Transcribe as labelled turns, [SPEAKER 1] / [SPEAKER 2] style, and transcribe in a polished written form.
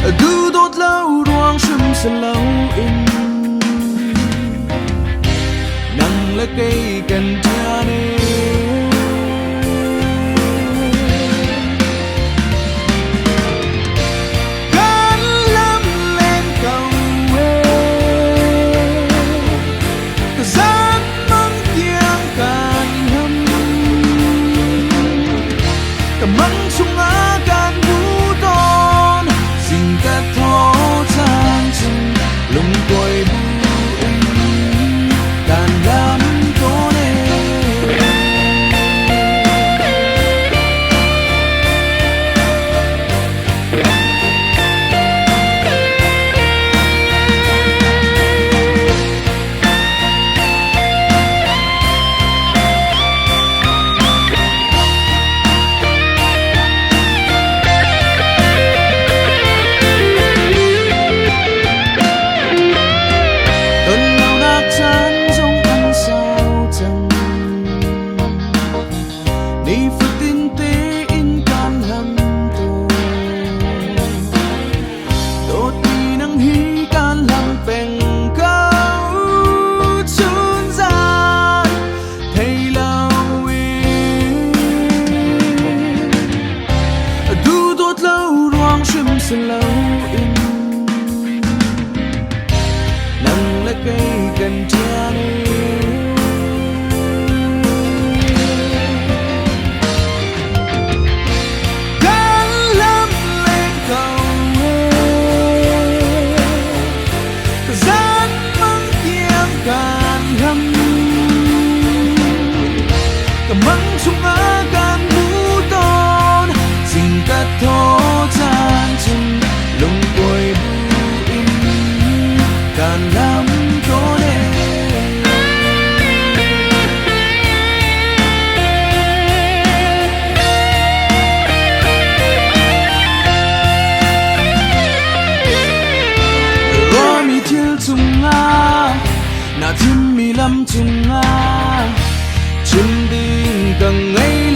[SPEAKER 1] Duhdawt lo ruang hrim si loin nang le kei kan ṭian e. Kan lam len ko e. Ka zan mang tiang kan hlam. Ka mang chungah kan bu tawn. Zing ka thaw caan cun lungkuai bu in kan lam tawn e. Ton lonak caan zong an sau cang. Nifatin tein kan hlam tawn. Dawtmi nang hi kan hlam peng ko. Chun zan thei lo in. Duhdawt lo ruang hrim si lo in nang le kei kan ṭian i. Kan lam len ko e. Zan mang tiang kan lam. Ka mang chungah kan mu tawn. Zing ka thaw caan cun lungkuai bu in kan lam tawn e. Ruahmi thil cungah na thimmi lam cungah chim ding ka ngei.